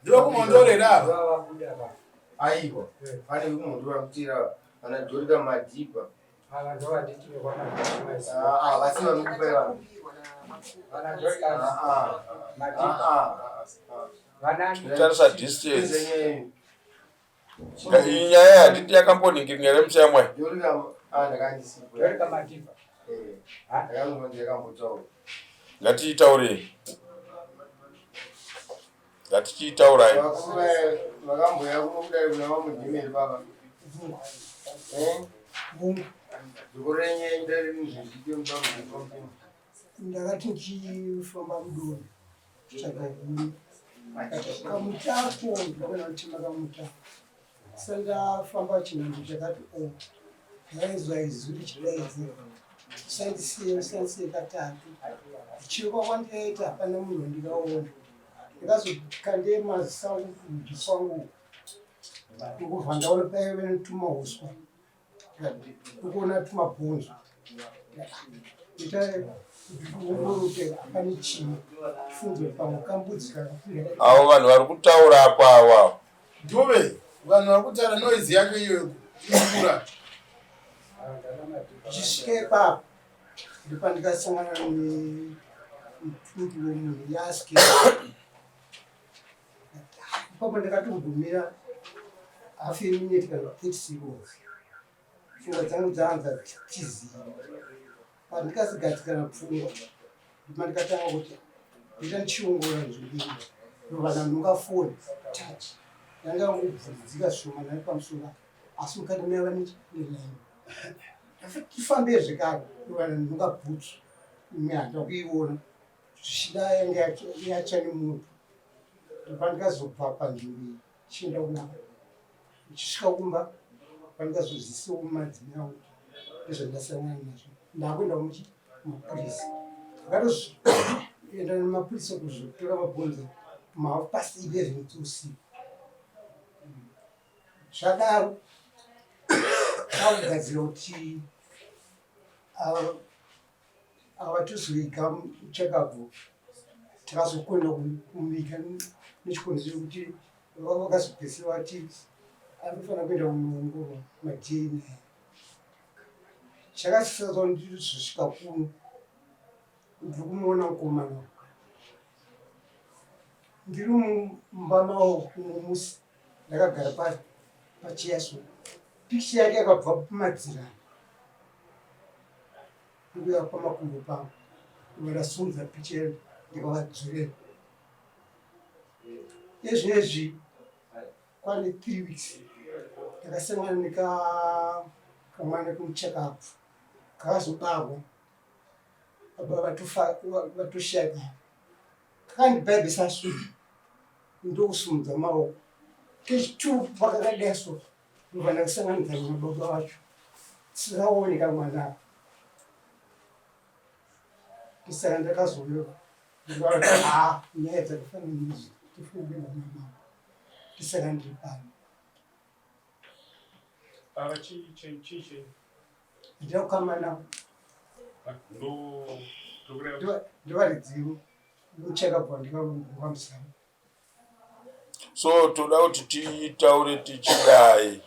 Ndokumondoro here ava? Aiwa, pane vekumondoro vakutira ana Dorika Madhiba. Ah, vasi vanokupai vanhu. Tarisa distance. Iyi nyaya handiti yakamboningirina here muchayamwai? Ngatiitaurei. Ngatichiitaurai. Vakamboya kuno kudai kuna vamudhimeri baba. Ndakati ndichifamba mudunhu kutsvaga huni kamuti ako ndikaona kutema kamuti ako sa ndafamba chinhambo chakati o ndainzwa izwi richidaidzira usandisiye usandisiye katatu ndichirwa kwandikaita hapana munhu wandikaona ndikazokande maziso angu kurudyi kwangu ndokubva ndaona paive netumahuswa ndikuona tumabhonzo avo vanhu vari kutaura apo avo Dube vanhu vari kutaura noise yacho iyoyo ikura Ndichisvika ipapo ndopandikasangana nemutumbi wemunhu yaske ipapo ndakatogumira hafu yemineti kana 30 seconds pfungwa dzangu dzaanza tizii pandikasigadzikana pfungwa ndima ndikatanga kuti ndita ndichiongorora nzvimbo iyi ndobva ndanhonga foni touch yanga yangobvuridzika zvishoma nayo pamusoro asi mukati maiva nelaini tifambe zvekare ndobva ndanhonga bhutsu imwe handina kuiona zvichida yanga yatsva nemoto ndopandikazobva panzvimbo iyi chienda kumba ndichisvika kumba pandikazozisiwo madzimai angu ndezvandasangana nazvo ndakuenda kumuchi mapurisa akatoenda nemapurisa kuzotora mabhonzo mahalf past 11 dzeusiku zvadaro akugadzira kuti Ava tozoviga muchakabvu takazokona kumuviga nechikonzero chekuti vakazopedzisira vati anofanira kuenda kunoongorwa maDNA. Chakasisa ndizosvika kuno ndiri kumuona mukomana ndiri mumba mavo umwe musi ndakagara pacheya so pikicha yake yakabva pamadziro Ndokuya pamakumbo pangu ndikavasumudza picha ndikavadzorera. Ezvinezvi kwane 3 weeks ndakasangana nekamwana kemuchakabvu kakazobarwa baba vatoshaya baba kakandibhaibhisa so ndokusumudza maoko kechitu pakakadai so ndobva ndakusanganidza nababa vacho tisaoneka mwana apa saka ndakazouya ndikavati haa nyaya dzakafanana neizvi tofanira kuenda kuna mambo ndisaka ndiri pano Baba chii chii chii chii? Ndira kukama navo. Ndo ndokureva. Ndovaridzivo. Ndocheka bva ndikamuguka musango. So toda kuti titaure tichidai.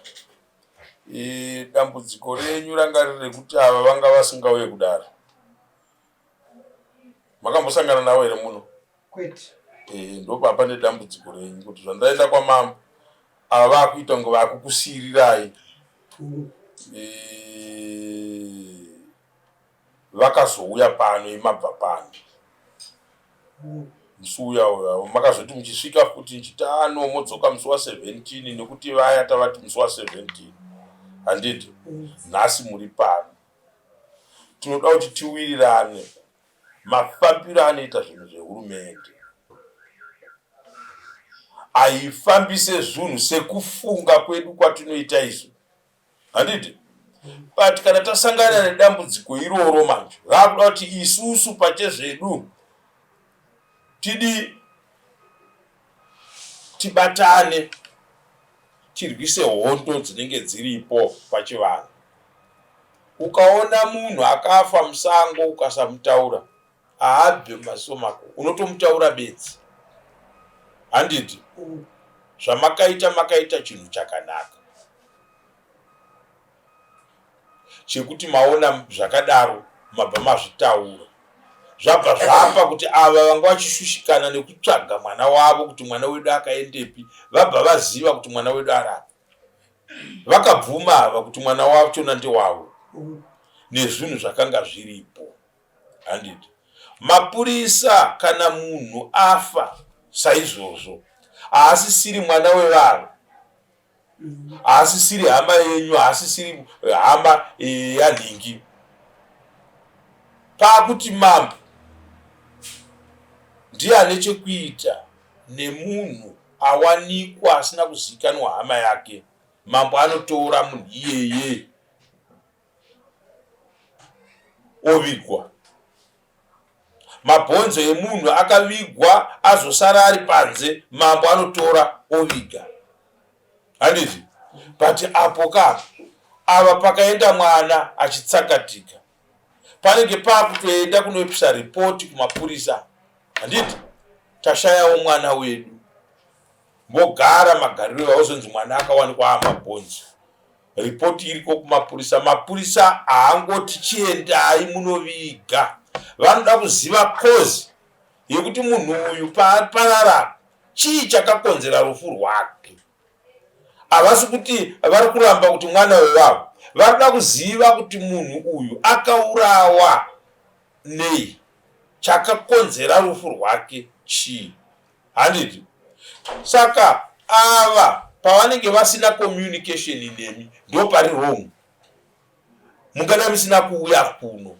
E, dambudziko renyu ranga riri rekuti ava vanga vasingauye kudare. Makambosangana navo here muno? Kwete. E, ndopapa nedambudziko renyu kuti zvandaenda kwamambo ava vakuita kunge vakukusiirirai. E, vakazouya pano imabva pano musi uya uya makazoti muchisvika futi ndichiti ano modzoka musi wa 17 nekuti vaya tavati musi wa 17 handiti nhasi muri pano tinoda kuti tiwirirane mafambiro anoita zvinhu zvehurumende haifambise zvinhu sekufunga kwedu kwatinoita isu handiti but kana tasangana nedambudziko iroro manje raakuda kuti isusu pachezvedu tidi tibatane. tirwise hondo dzinenge dziripo pachivanhu. Ukaona munhu akafa musango ukasamutaura haabve mumaziso mako, unotomutaura bedzi. Handiti zvamakaita makaita chinhu chakanaka chekuti maona zvakadaro mabva mazvitaura zvabva zvapa kuti ava vanga vachishushikana nekutsvaga mwana wavo kuti mwana wedu akaendepi vabva vaziva kuti mwana wedu arapa vakabvuma ava kuti mwana wachona ndewavo nezvinhu zvakanga zviripo handiti mapurisa kana munhu afa saizvozvo haasisiri mwana wevanhu haasisiri hama yenyu haasisiri hama eh, yanhingi paakuti mambo ndiye ane chekuita nemunhu awanikwa asina kuzivikanwa hama yake mambo anotora munhu iyeye ovigwa mabhonzo emunhu akavigwa azosara ari panze mambo anotora oviga handizvi but apo ka ava pakaenda mwana achitsakatika panenge pakutoenda kunoipisa ripoti kumapurisa handiti tashayawo mwana wedu vogara magariro iwayo ozonzi mwana akawanikwa amabhonzo ripoti iriko kumapurisa mapurisa haangoti chiendai munoviga vanoda kuziva kozi yekuti munhu uyu paparara chii chakakonzera rufu rwake havasi kuti vari kuramba kuti mwana wevavo vari kuda kuziva kuti munhu uyu akaurawa nei chakakonzera rufu rwake chii Handiti? Saka ava pavanenge vasina communication nemi ndopari wrong. Mungada musina kuuya kuno.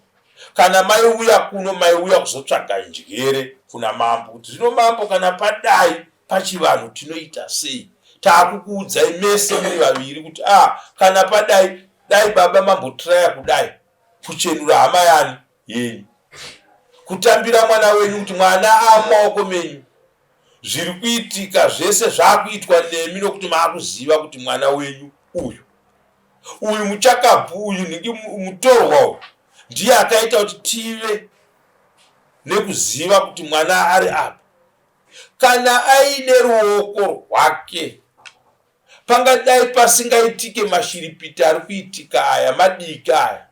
Kana maiuya kuno maiuya kuzotsvaga njere kuna mambo kuti zvino mambo kana padai pachivanhu tinoita sei? Taakukuudzai mese muri vaviri kuti ah kana padai dai baba mambotraya kudai kuchenura hama yani yenyu kutambira mwana wenyu kuti mwana amumaoko menyu zviri kuitika zvese zvakuitwa nemi nokuti maakuziva kuti mwana wenyu uyu uyu muchakabvu uyu nhingi mutorwa uyu ndiye akaita kuti tive nekuziva kuti mwana ari apa kana aine ruoko rwake pangadai pasingaitike mashiripiti ari kuitika aya madiki aya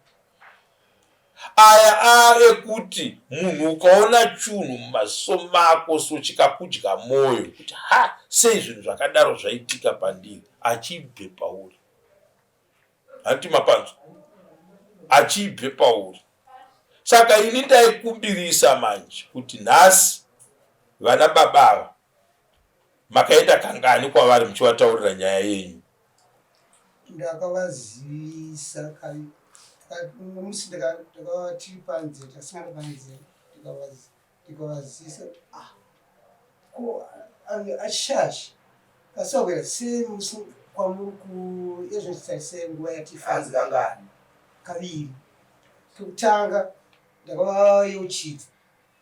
Aya a ekuti munhu ukaona chunhu mumaziso mako so chikakudya moyo kuti ha sei zvinhu zvakadaro zvaitika pandiri achibve pauri hanti mapanzwa achibve pauri saka ini ndaikumbirisa manje kuti nhasi vana baba ava makaenda kangani kwavari muchivataurira nyaya yenyu Ndakavazivisa musi ndakavati panze tasangana panze ndikavazivisa kuti ah ko ashashi asawera sei musi kwamuri kuezvinotarisai nguva yatifanzi kangani kaviri kekutanga ndakavayeuchidza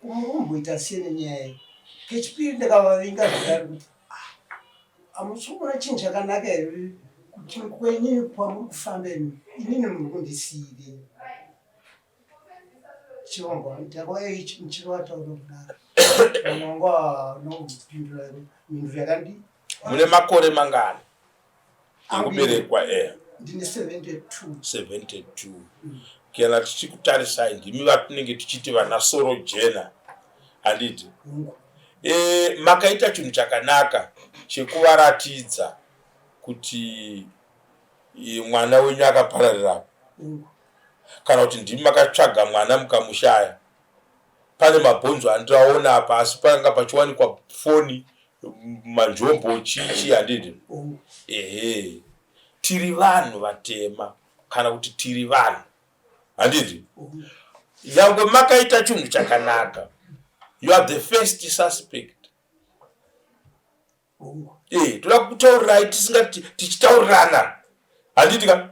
Kumurumboita sei nenyaya iyi? Kechipiri ndakavavinga zvakare kuti ah, hamusi kuona chinhu chakanaka here kuti kwenyu kwamuri kufamba imi inini muri kundisiirei chirongwa ndakauya ndichivataura kudaro vamwe vangu vanopindura mhinduro yakandi mune makore mangani Ekuberekwa eh. Ndine 72. 72. Kana tichikutarisai ndimi vatinenge tichiti vana soro jena. Handiti? Eh, makaita chinhu chakanaka chekuvaratidza kuti eh, mwana wenyu akapararira kana kuti ndimi makatsvaga mwana mukamushaya pane mabhonzo andiraona apa asi panga pachiwanikwa foni manjombo chichi handidi ehe tiri vanhu vatema kana kuti tiri vanhu handidi nyangwe makaita chinhu chakanaka you are the first suspect Eh, toda kutaurirai tisingati tichitaurirana handiti ka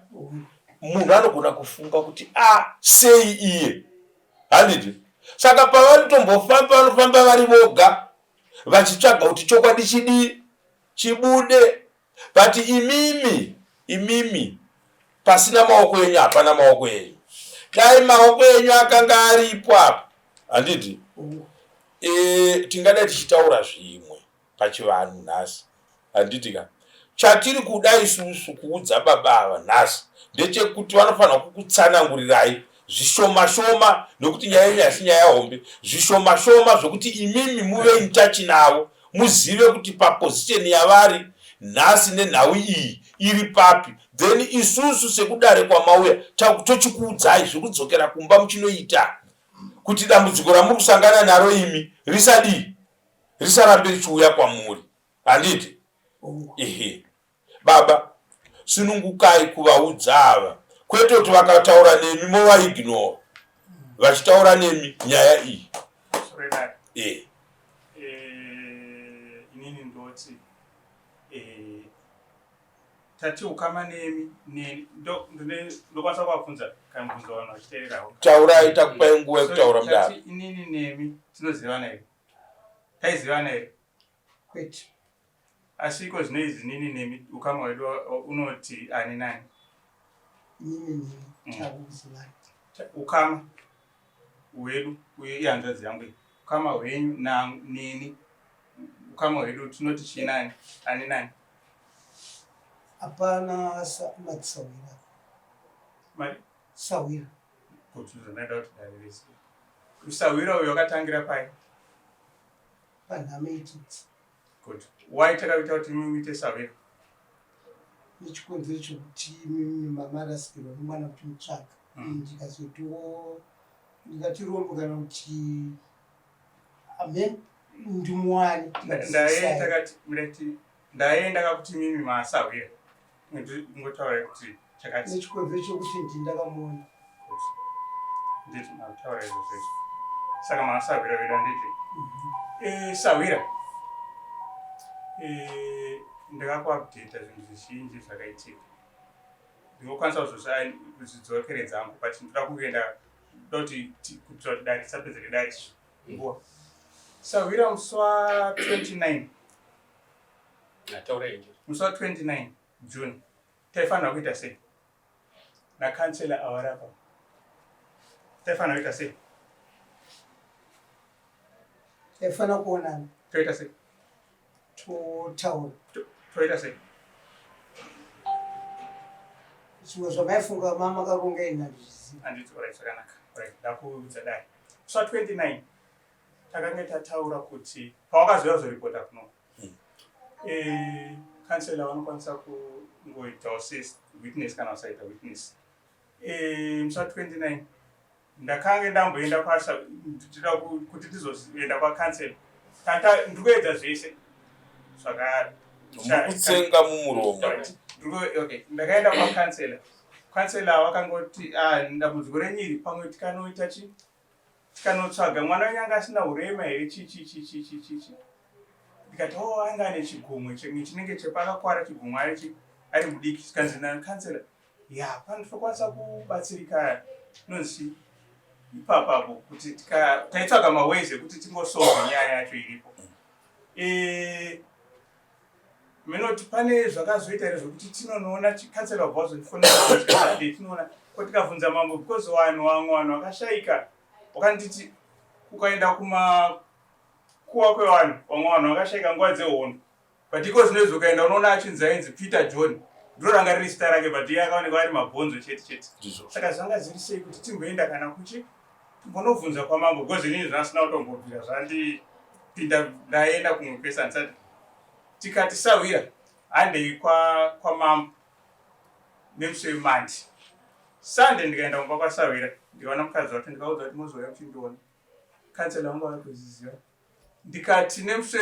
munhu anogona kufunga kuti a ah, sei iye handiti saka pavanotombofamba vanofamba vari voga vachitsvaga kuti chokwadi chidii chibude. But imimi, imimi pasina maoko enyu hapana maoko enyu. Dai maoko enyu akanga aripo apa, handiti? E, tingadai tichitaura zvimwe pachivanhu nhasi, handiti ka? Chatiri kuda isusu kuudza baba ava nhasi ndechekuti vanofanira kukutsanangurirai zvishoma shoma, nekuti nyaya yenyu haisi nyaya hombe, zvishoma shoma zvekuti imimi muve in touch navo, muzive kuti paposition yavari nhasi nenhau iyi iri papi, then isusu sekudare kwamauya tochikuudzai zvekudzokera kumba muchinoita kuti dambudziko ramuri kusangana naro imi risadii, risarambe richiuya kwamuri, handiti? Ehe baba, sunungukai kuvaudza ava, kwete kuti vakataura nemi movaignore vachitaura nemi nyaya iyi. Eh. Inini ndoti tati ukama nemi neni ndokwanisa kuvabvunza kana mubvunzo vanhu vachiteererawo. Taurai, takupai nguva yekutaura mudaro. Inini nemi tinozivana here? Taizivana here? Kwete. Asi iko zvino izvi nini nemi ukama hwedu unoti ani nani? Inini nemi takuzivana. Ukama hwedu uye ihanzvadzi yangu iyi. Ukama hwenyu na neni ukama hwedu tinoti chii nani? Ani nani? Hapana madzisahwira. Mari? Sahwira. Kuti zvinoda kuti dare rese. Usahwira uyu wakatangira pai? Panhamo idzodzi. Good. Why takaita kuti imimi muite sahwira? Nechikonzero chekuti imimi mamarasikirwa nemwana kuti mutsvaga. Ndikazotiwo ndikati rombo kana kuti amen ndimuwane. Ndaye takati murati ndaye ndakakuti imimi masahwira. Ngotaura kuti chakati. Nechikonzero chekuti ndini ndakamuona. Nditi mataura izvo zvese. Saka masahwira vedu handiti? Sahwira. Ndakakuupdata zvinhu zvizhinji zvakaitika. Ndinokwanisa kuzvidzokeredza hangu but ndoda kungoenda ndoda kuti kuitira kuti dare tisapedzere dare nguva. Sahwira musi wa 29. Musi wa 29 June taifanira kuita sei? Nakansela awarapa. Taifanira kuita sei? Taifanira kuonana. Toita sei? Totaura. Toita sei? Zvimwe zvamaifunga mama makaronga ini handizvizivi. Handiti, alright, zvakanaka. Alright, ndakuudza dai. Musi wa 29 takange tataura kuti pawakazouya kuzoripota kuno. Kansela vanokwanisa kungoitawo witness kana vasaita witness. Musi wa 29 ndakange ndamboenda kwasa ndichida kuti ndizoenda kwakansela. Tata ndikuedza zvese zvaka Mukutsenga mumuromo. Okay, ndakaenda kwakansela. Kansela vakangoti dambudziko renyu iri pamwe tikanoita chi tikanotsvaga mwana wenyu anga asina urema here chi chi chi chi chi chi chi. Ndikati oh anga ane chigumwe chinenge chepakakwara chigumwe ari ari mudiki. Zvikanzi nakansela ya pano tinokwanisa kubatsirika nonzi ipapapo kuti taitsvaga maways ekuti tingosolve nyaya yacho iripo. Minoti pane zvakazoita here zvekuti tinonoona chikansela wabva wazondifonera tinoona ko tikabvunza mambo because vanhu vamwe vanhu vakashaika wakanditi ukaenda kumakuwa kwevanhu vamwe vanhu vakashaika nguva dzehondo but iko zvino izvi ukaenda unoona achinzi ainzi Peter John ndiro ranga riri zita rake but iye akaonekwa ari mabhonzo chete chete. Saka zvanga zviri sei kuti timboenda kana kuchi timbonobvunza kwamambo because inini zvasina kutombobvira zvandipinda ndaenda kumwe kwese handisati tikati sahwira handei kwamambo nemusi wemandi Sunday ndikaenda kumba kwasahwira ndikaona mukadzi wacho ndikaudza kuti mozouya muchindiona kansela wangu vakuzviziva ndikati nemusi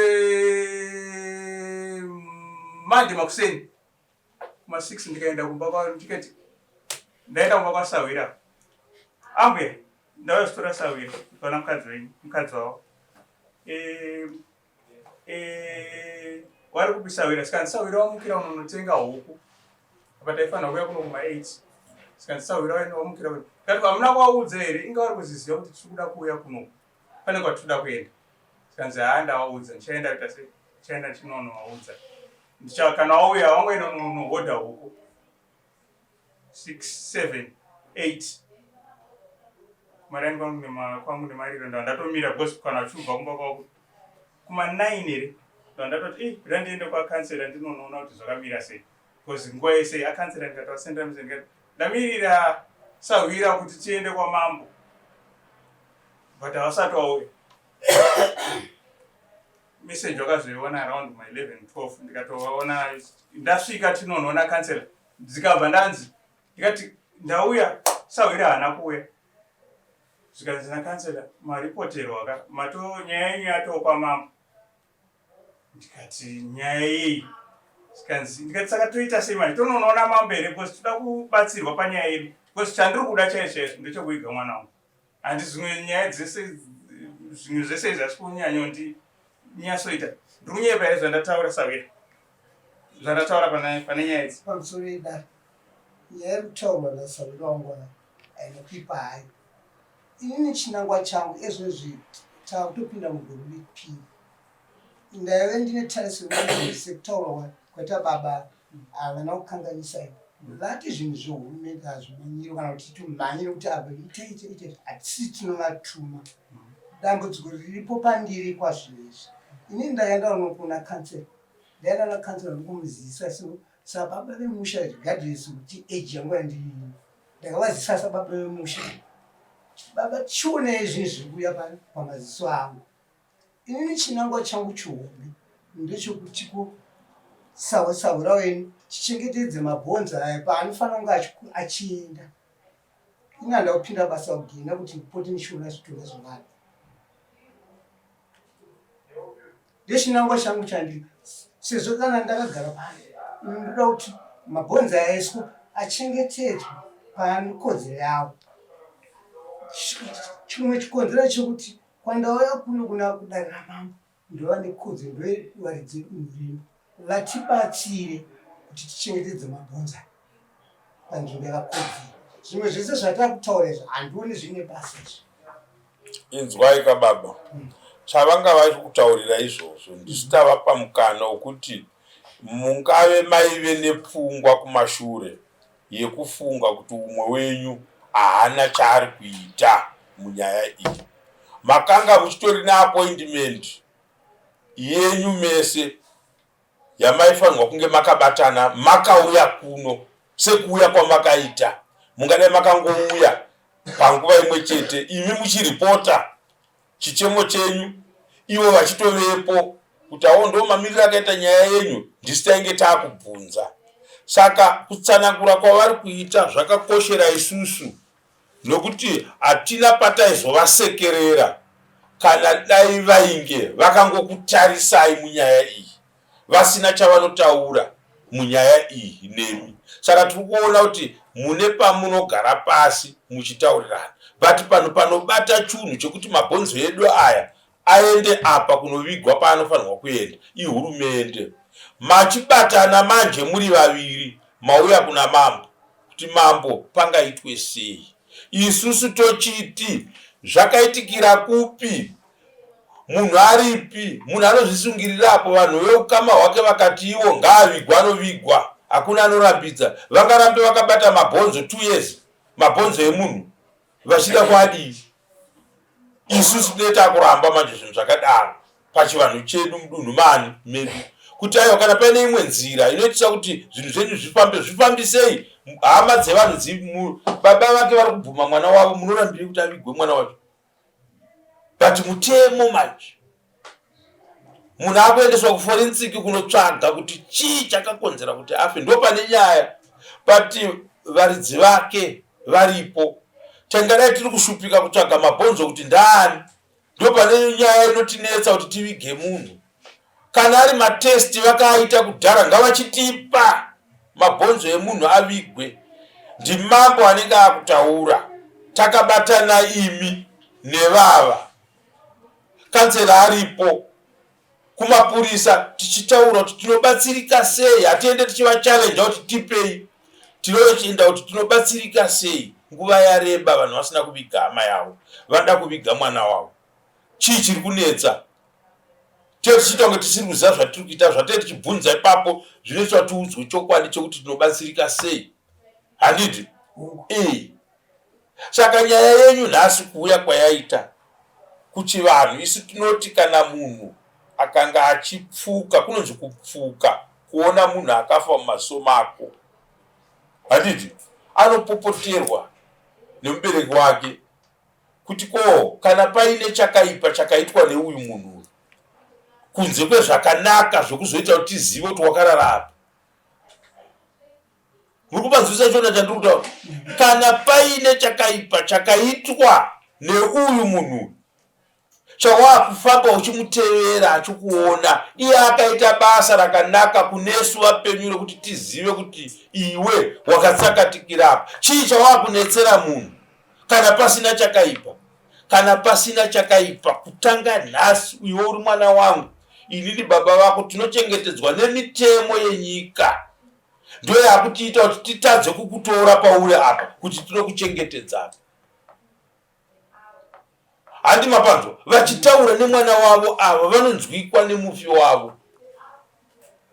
Monday makuseni kuma 6 ndikaenda kumba kwa ndikati ndaenda kumba kwasahwira ambuya ndauya kuzotora sahwira ndikaona mukadzi wenyu mukadzi wavo wari kupi sahwira sikanzi sahwira wamukira unonotenga huku apa taifanira kuuya kuno kuma 8 sikanzi sahwira wamukira kuno ndikati hamuna kuvaudza here inga vari kuziziva kuti tiri kuda kuuya kuno pane kwatinoda kuenda sikanzi haa ndavaudza ndichaenda kuita sei ndichaenda ndichinonovaudza. Ndicha kana wauya wangoenda unohodha huku 6 7 8 kumarani kwangu nemariro ndava ndatomira because kana uchibva kumba kwako kuma 9 here ndava ndatoti eh kuda ndiende kwakansela ndinonoona kuti zvakamira sei because nguva yese akansela ndikatoasendera mese ndikati ndamirira sahwira kuti tiende kwamambo but havasati wauya. Message wakazoiona around ma 11 12 ndikatovaona ndasvika tinonoona councillor ndikabva ndanzi ndikati ndauya sahwira haana kuuya zvikanzi nacouncillor maripoterwa ka mato nyaya yenyu yatokwa mambo ndikati nyaya yei zvikanzi ndikati saka toita sei manje tononoona mambo here because toda kubatsirwa panyaya yedu because chandiri kuda chaizvo chaizvo ndechekuiga mwana wangu handi zvimwe nyaya dzese zvimwe zvese izvi asi kunyanyondinyasoita ndiri kunyepa here zvandataura sawira zvandataura pane nyaya idzi pamusoro yedare nyaya iri kutaurwa nasawira wangu aya haina kuipa hayo inini chinangwa changu ezvezvi takutopinda mugore repiri Ndaive ndine tarisiro sekutaura kwaita baba havana kukanganisa ivo vati zvinhu zvehurumende hazvimhanyiro kana kuti timhanye nekuti apa ita ita ita hatisi tinovatuma dambudziko riripo pandiri kwazvinhu izvi inini ndaenda unokuna kansela ndaenda na kansela ndokumuzivisa sababa vemusha regardless kuti age yangu yandiri ndakavazivisa sababa vemusha baba chionei zvinhu zviri kuuya pamaziso angu Inini chinangwa changu chihombe ndechekuti ko sahura wenyu tichengetedze mabhonzo aya paanofanira kunge achienda. Ini handa kupinda basa kugena kuti ndipote ndichiona zvitunha zvevanhu. Ndechinangwa changu chandiri sezvo kana ndakagara pano ndoda kuti mabhonzo aya eswe achengetedzwe panekodzero yawo. Chimwe chikonzero chekuti Kwandauya kuno kuna kudare ramambo ndova nekodzero ndovaridzi vedunhu rino vatibatsire kuti tichengetedze mabhonzo aya panzvimbo yakakodzera. Zvimwe zvese zvatakutaura izvi handioni zvine basa izvi. Inzwai ka baba, chavanga vari kutaurira izvozvo ndisu tavapa mukana wekuti mungave maive nepfungwa kumashure yekufunga kuti umwe wenyu haana chaari kuita munyaya iyi. Makanga muchitori neappointment yenyu mese yamaifanirwa kunge makabatana makauya kuno sekuuya kwamakaita. Mungadai makangouya panguva imwe chete imi muchiripota chichemo chenyu ivo vachitovepo kuti awo ndo mamiriro akaita nyaya yenyu ndisu tainge taakubvunza saka kutsanangura kwavari kuita zvakakoshera isusu nokuti hatina pataizovasekerera kana dai vainge vakangokutarisai munyaya iyi vasina chavanotaura munyaya iyi nemi saka tiri kuona kuti mune pamunogara pasi muchitaurirana but panhu panobata chunhu chekuti mabhonzo edu aya aende apa kunovigwa paanofanirwa kuenda ihurumende machibatana manje muri vaviri mauya kuna mambo kuti mambo pangaitwe sei isusu tochiti zvakaitikira kupi Munhu aripi? Munhu anozvisungirira apo vanhu veukama hwake vakati ivo ngaavigwe anovigwa. Hakuna anorambidza. Vangarambe vakabata mabhonzo 2 years mabhonzo emunhu vachida kuadii? Isusu tinenge takuramba manje zvinhu zvakadaro pachivanhu chedu mudunhu mani medu kuti aiwa kana paine imwe nzira inoitisa kuti zvinhu zvenyu zvifambe zvifambisei hama dzevanhu baba vake vari kubvuma mwana wavo munorambirei kuti avigwe mwana wacho but mutemo manje munhu akuendeswa kuforensic kunotsvaga kuti chii chakakonzera kuti afe ndo pane nyaya but varidzi vake varipo tangadai tiri kushupika kutsvaga mabhonzo kuti ndaani ndo pane nyaya inotinetsa kuti tivige munhu Kana ari matest vakaaita kudhara ngavachitipa mabhonzo emunhu avigwe. Ndimambo anenge akutaura takabatana imi nevava. Kansela aripo kumapurisa tichitaura kuti tinobatsirika sei hatiende tichivachallenja kuti tipei tinochienda kuti tinobatsirika sei nguva yareba vanhu vasina kuviga hama yavo vanoda kuviga mwana wavo chii chiri kunetsa. Tee tichiita kunge tisiri kuziva zvatiri kuita, zvatee tichibvunza ipapo zvinoitwa tiudzwe chokwadi chekuti tinobatsirika sei. Handiti? Ee. Saka nyaya yenyu nhasi kuuya kwayaita kuchivanhu isu tinoti kana munhu akanga achipfuka kunonzi kupfuka kuona munhu akafa mumaziso mako handiti anopopoterwa nemubereki wake kuti ko kana paine chakaipa chakaitwa neuyu munhu uyu kunze kwezvakanaka zvekuzoita kuti tizive kuti wakarara apa muri kupanzwisa chona chandiri kutaura kana paine chakaipa chakaitwa neuyu munhu uyu chawakufamba uchimutevera achikuona iye akaita basa rakanaka kunesu vapenyu rekuti tizive kuti iwe wakatsakatikira apa chii chawakunetsera munhu kana pasina chakaipa kana pasina chakaipa kutanga nhasi iwe uri mwana wangu inini baba vako tinochengetedzwa nemitemo yenyika ndoyakutiita kuti titadze kukutora pauri apa kuti tinokuchengetedza apa handi mapanzwa vachitaura nemwana wavo ava vanonzwikwa nemufi wavo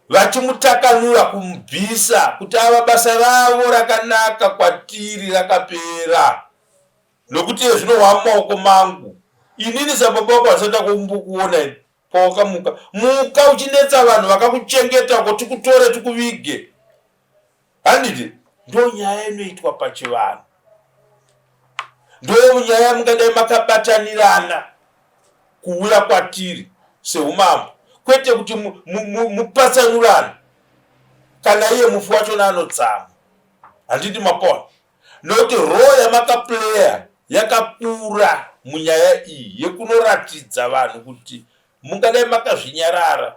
vachimutakanura kumubvisa kuti ava basa ravo rakanaka kwatiri rakapera nokuti iye zvino wamumaoko mangu inini sababa wako handisati ndakumbokuona ini pawakamuka muka uchinetsa vanhu vakakuchengeta ko tikutore tikuvige Handiti ndo nyaya inoitwa pachivanhu, ndo nyaya yamungadai makabatanirana kuuya kwatiri seumambo, kwete kuti mupatsanurane kana iye mufi wachona anotsamwa. Handiti mapona nokuti role yamakaplayer yakakura munyaya iyi yekunoratidza vanhu kuti mungadai makazvinyarara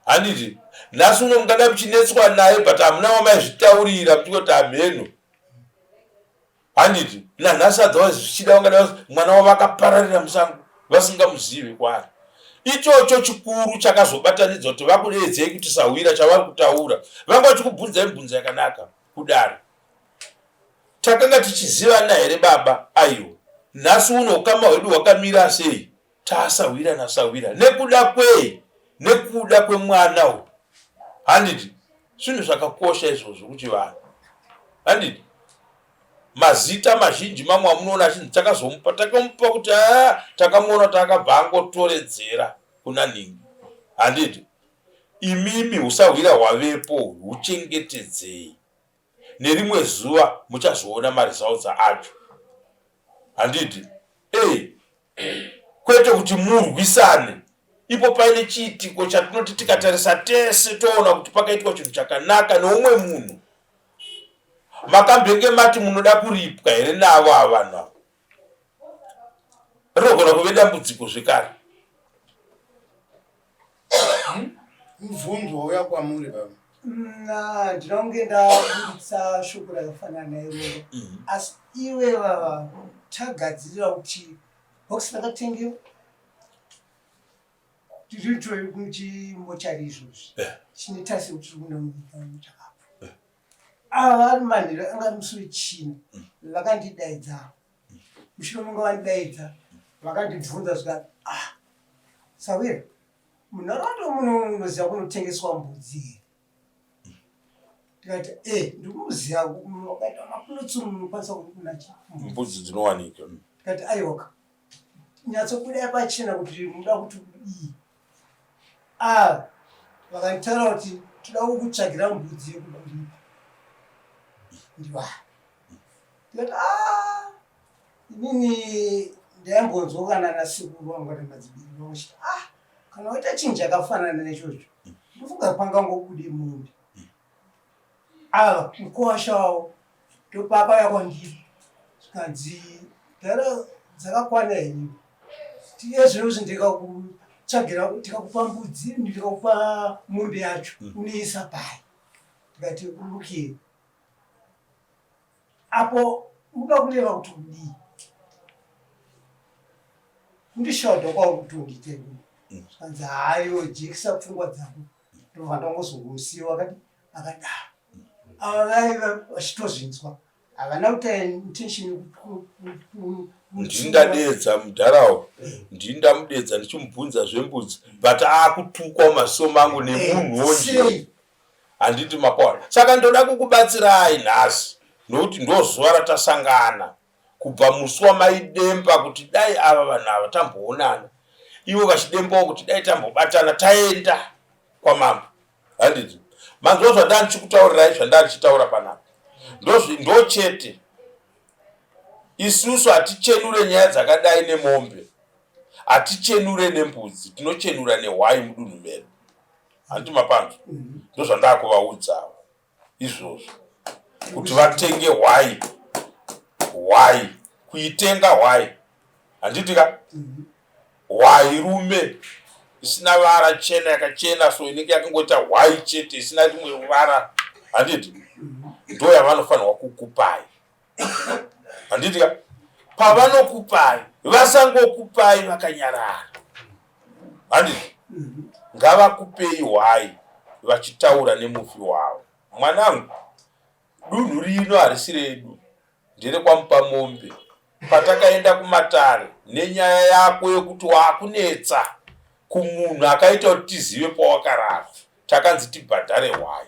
handiti nhasi uno mungadai muchinetswa naye but hamuna wamaizvitaurira muchingoti hamheno handiti nanhasi otherwise zvichida vangadai mwana wavo akapararira musango vasingamuzivi kwaari ichocho chikuru chakazobatanidzwa kuti vakudeedzei kuti sahwira chavari kutaura vanga vachikubvunzai mibvunzo yakanaka kudaro takanga tichizivana here baba aiwa nhasi uno ukama hwedu hwakamira sei Taasahwira nasahwira nekuda kwei? Nekuda kwemwana uyu. Handiti zvinhu zvakakosha izvozvo kuchivanhu. Handiti mazita mazhinji mamwe amunoona achinzi takazomupa takamupa kuti aa takamuona kuti akabva angotoredzera kuna nhingi. Handiti imimi husahwira hwavepo huchengetedzei. Nerimwe zuva muchazoona maresults acho. Handiti eh kwete kuti murwisane ipo paine chiitiko chatinoti tikatarisa tese toona kuti pakaitwa chinhu chakanaka neumwe munhu makambenge mati munoda kuripwa here navo ava vanhu ava rinogona kuve dambudziko zvekare Mubvunzo wauya kwamuri baba. Handina kunge ndaburitsa shoko rakafanana nairoro mhm. asi iwe vava tagadzirira kuti bhokisi rakatengewa tiri kuchimochari izvozvi eh. chine tasi kuti tiri kuno munyika muchakabva eh. ava vari manheru anga ari musi wechina mm. vakandidaidza mushure munge vandidaidza vakandibvunza zvikati ah sawira munharaunda muno munoziva kunotengeswa mbudzi here ndikati e eh, ndikuziva wakaita mapulotsi munokwanisa kunachi mbudzi dzinowanika ndikati aiwaka nyatsobudai pachena kuti muda kuti kudii ah vakanditaura kuti toda kukutsvagira mbudzi yekukuripa ndiwa ndikati ah inini ndaimbonzwa kana nasekuru vangu kana madzibiri vangu chiti ah kana waita chinhu chakafanana nechocho ndofunga pangangobude mombe ava mukowasha wavo ndopakauya kwandiri zvikanzi dhara dzakakwana here tiye zvino kuti ndikakutsvagira ndikakupa mbudzi ndikakupa mombe yacho unoisa pai ndikati lukie Apo unoda kureva kuti kudii? Kundishodha kwauri kuti undiite inini. Mm. Zvikanzi haiwo jekisa pfungwa dzako. Ndobva ndangozongomusiya wakati akadaro. Ava vaiva vachitozvinzwa. Havana kuita intention Ndini ndadeedza mudharawo, ndini ndamudeedza ndichimubvunza zvembudzi, but akutukwa mumaziso mangu nemunhuwo nje. Handiti mapaona? Saka ndoda kukubatsirai nhasi nokuti ndozuva ratasangana kubva musi wamaidemba kuti dai ava vanhu ava tamboonana, ivo vachidembawo kuti dai tambobatana taenda kwamambo. Handiti manzwa zvandaa ndichikutaurirai zvandaa ndichitaura panapa? Ndochete Isusu hatichenure nyaya dzakadai nemombe, hatichenure nembudzi, tinochenura nehwai mudunhu medu. Handiti mapanzwa? Mhm. Ndozvandakuvaudzawo izvozvo kuti vatenge hwai, hwai, kuitenga hwai, handiti ka? Mhm. Hwai rume isina vara chena yakachena so inenge yakangoita hwai chete isina rimwe ruvara, handiti? Mhm. Ndo yavanofanirwa kukupai. Handiti ka? Pavanokupai vasangokupai vakanyarara, handiti? Ngavakupei hwai vachitaura nemufi wavo. Mwanangu, dunhu rino harisi redu, nderekwaMupamombe. Patakaenda kumatare nenyaya yako yekuti wakunetsa kumunhu akaita kuti tizive pawakarara, takanzi tibhadhare hwai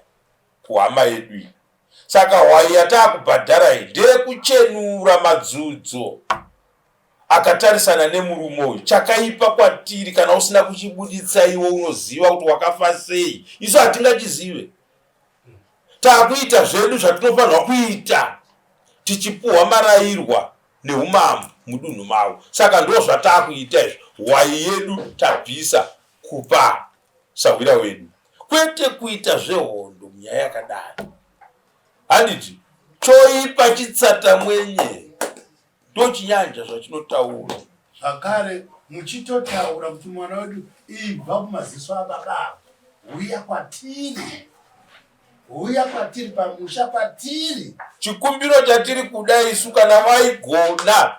kuhama yedu iyi. Saka hwai yataakubhadhara iyi ndeyekuchenura madzudzo akatarisana nemurume uyu. Chakaipa kwatiri kana usina kuchibuditsa iwe unoziva kuti wakafa sei. Isu hatingachizive. Taakuita zvedu zvatinofanirwa kuita tichipuhwa marairwa neumambo mudunhu mavo. Saka ndozvataakuita izvo. Hwai yedu tabvisa kupa sahwira wedu kwete kuita zvehondo munyaya yakadai handiti choipa chitsata mwenye ndochinyanja zvachinotaura zvakare muchitotaura kuti mwana wedu ibva kumaziso ababa huya kwatiri huya kwatiri pamusha patiri. Chikumbiro chatiri kuda isu kana vaigona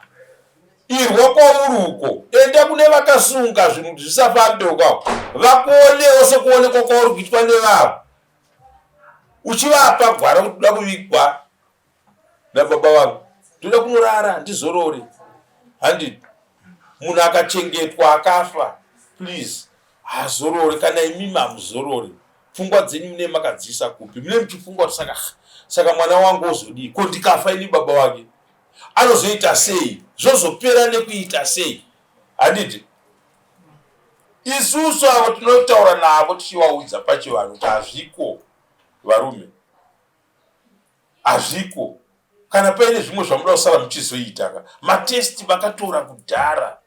irwa kwauri uko enda kune vakasunga zvinhu kuti zvisafambe uko vakuonewo sekuonekwa kwauri kuitwa nevavo uchivapa gwara kuti toda kuvigwa nababa vangu toda kunorara handizorore handiti munhu akachengetwa akafa please hazorore kana imimi hamuzorore pfungwa dzenyu mune makadziisa kupi mune muchifunga kuti saka saka mwana wangu ozodii ko ndikafa ini baba wake anozoita sei zvozopera nekuita sei handiti isusu avo tinotaura navo tichivaudza pachivanhu kuti hazviko varume Hazviko. Kana paine zvimwe zvamuda kusara muchizoita ka. Matest vakatora kudhara.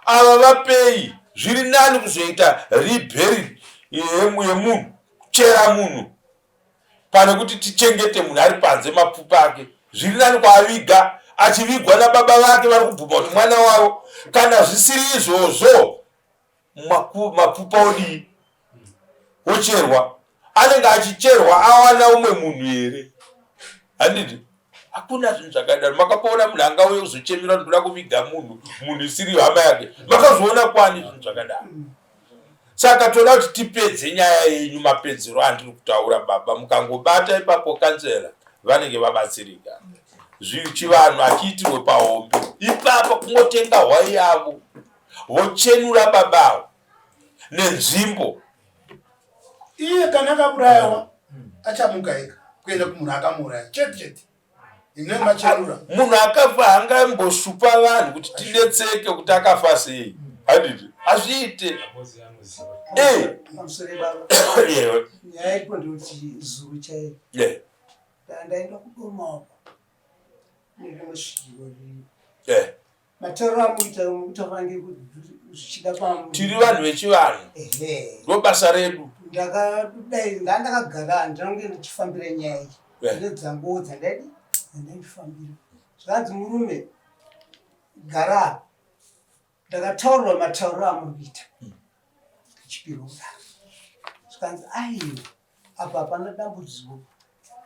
Ava vapei zviri nani kuzoita rebury yemunhu kuchera munhu pane kuti tichengete munhu ari panze mapfupa ake. Zviri nani kwaaviga achivigwa nababa vake vari kubvuma kuti mwana wavo. Kana zvisiri izvozvo mapfupa odii ocherwa anenge achicherwa awana umwe munhu here handiti hakuna zvinhu zvakadaro makapoona munhu angauye kuzochemera ndoda kuviga munhu munhu isiri hama yake makazviona kwani zvinhu zvakadaro saka toda kuti tipedze nyaya yenyu mapedzero andiri kutaura baba mukangobata ipapo kanzela vanenge vabatsirika chivanhu hachiitirwe pahombe ipapa kungotenga hwai yavo vochenura baba avo nenzvimbo. Iye kana akaurayawa achamuka ega kuenda kumunhu akamuuraya chete chete. Ine machenura. Munhu akafa haangamboshupa vanhu kuti tinetseke kuti akafa sei. Handiti? Hazviite. Eh. Nyaya iripo ndeyekuti zuru chaiyo. Eh. Ndaenda kudoma uko. Nerimwe svikiro riri. Eh. Matauriro amuita mutaura zvichida pa tiri vanhu vechivanhu ndo basa redu. Ndakadai ndandakagara handinange ndichifambira nyaya iyi ndedzanguwo dzandaidi dzandaifambira zvakanzi murume gara ndakataurirwa matauriro amuri kuita chipiro kudaro zvikanzi aiwa apa hapana dambudziko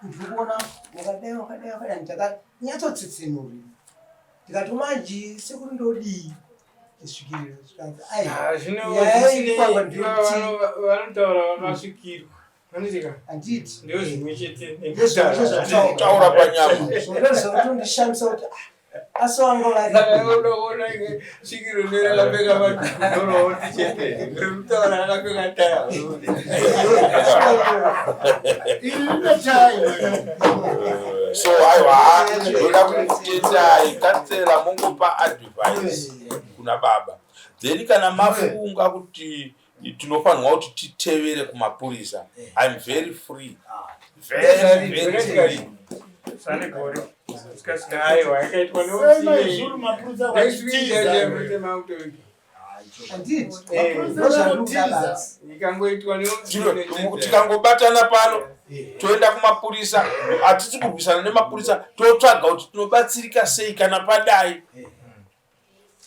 ndiri kuona wakadai wakadai wakadai ndakanyatsotsitsinurira ndikati manje sekuru ndodii ndisvikirira zvikanzi aiwavanotaura vakasvikirwa handiti ndozvimwe chete ndezvataura panyama zvotondishamisa kuti ah, Asi wanga vari Saka unoona svikiro nerakapfeka madhuku chete rimutaura akapfeka taya. Iri rine tai. So aiwa, ndoda kukutendai kansela, mongopa advice kuna baba, then kana mafunga kuti tinofanirwa kuti titevere kumapurisa, I'm very free, very very free. Sane gore. Aiwa, yakaitwa Semaizuru mapurisa vachitiza. Handiti Mapurisa ndozvandikuda vanotiza. basi. Ikangoitwa Tikangobatana pano, toenda kumapurisa. Hatisi kurwisana nemapurisa, totsvaga kuti tinobatsirika sei kana padai.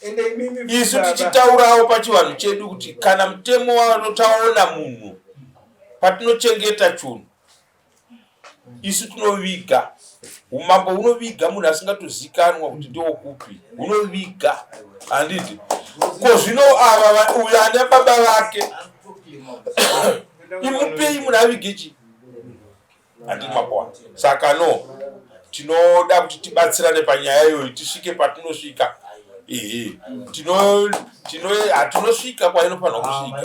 Ende imimi Isu tichitaurawo pachivanhu chedu kuti kana mutemo wanotaona munhu, patinochengeta chunhu isu tinoviga, umambo hunoviga munhu asingatozikanwa kuti ndewokupi, hunoviga, handiti? Ko zvino ava uyo ane baba vake, imupei munhu avige chi, handiti? Mapoa. Saka no, tinoda kuti tibatsirane panyaya iyoyo, tisvike patinosvika. Ehe, tino tino hatinosvika kwainofanirwa kusvika.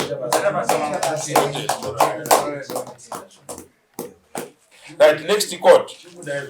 Right, next court. Chikudai.